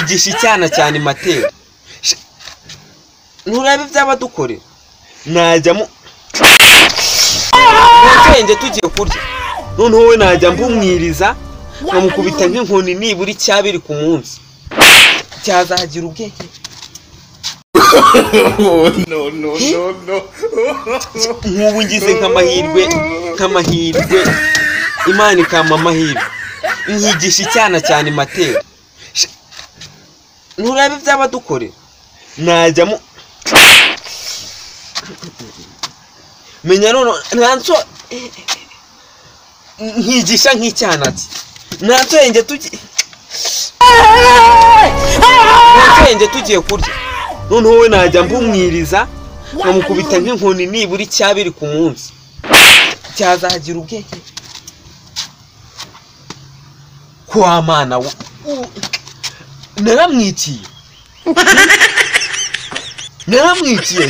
Nkigisha icyana cyane materi. Nturabe ibyabadukorera. Najya mu ubwenge tugiye kurya. Noneho we najya mbumwiriza nkamukubita nk'inkoni nibura icyabiri ku munsi. Cyazagira ubwenge. No, no, no, no. Nk'ubu ngize nk'amahirwe Imana ikampa amahirwe nkigisha icyana cyane materi. Nturabe ibyabadukorera. Najya mu menya none ntanso nkigisha nk'icyana cye. Nta nsenge tugiye kurya. Noneho we najya mbumwiriza nkamukubita nk'inkoni nibura icyabiri ku munsi. Cyazagira ubwenge. Kwa mana naramwiciye. Naramwiciye.